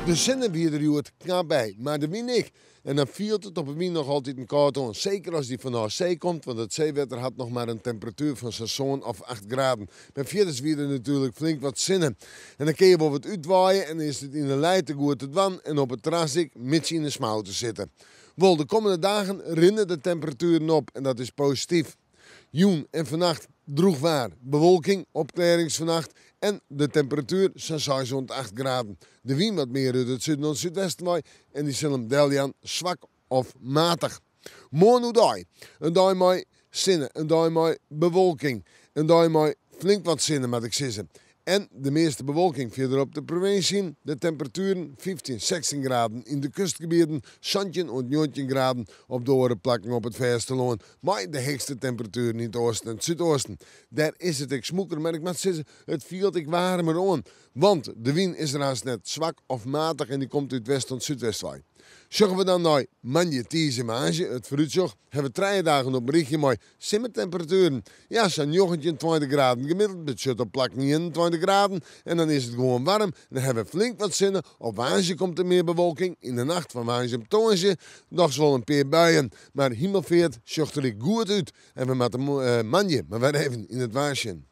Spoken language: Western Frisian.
De sinne wie der hjoed knap by, mar de wyn ek. En dan fielt it op 'e wyn noch altiten kâld oan. Seker as dy fanôf see komt, want it seewetter hat noch mar in temperatuer fan sa'n sân of acht graden. Mar fierders wie der natuerlik flink wat sinne. En dan kinne je wol wat útwaaie en is it yn 'e lijte goed te dwaan en op it terras ek, mits je yn 'e smoute sitte. Wol, de kommende dagen rinne de temperatueren op en dat is posityf. Jûn en fannacht drûch waar, bewolking, opklearrings fannacht en de temperatuer sa'n seis oant acht graden. De wyn wat mear út it suden oant súdwesten wei en dy sil him deljaan swak of matich. Moarn oerdei, in dei mei sinne, in dei mei bewolking, in dei mei flink wat sinne moat ik sizze. En de measte bewolking fierder op de provinsje. De temperatueren 15, 16 graden yn de kustgebieten, 17 oant 19 graden op de oare plakken op it fêstelân. Mei de heechste temperatueren yn it oasten en it súdoasten. Dêr is it ek smûker, mar ik moat sizze, it fielt ek waarmer oan. Want de wyn is der hast net, swak of matich en dy komt út west oant súdwest wei. Sjogge we dan nei moandei, tiisdei en woansdei, it foarútsjoch, hawwe we trije dagen op in rychje mei simmertemperatueren. Ja, sa'n 19, 20 graden gemiddeld, betsjut op plakken 21 graden. En dan is it gewoan waarm en dan hawwe we flink wat sinne. Op woansdei komt der mear bewolking, yn de nacht fan woansdei op tongersdei dochs wol in pear buien. Mar himelfeart sjocht der ek goed út en we moatte moandei mar wer even yn it waar sjen.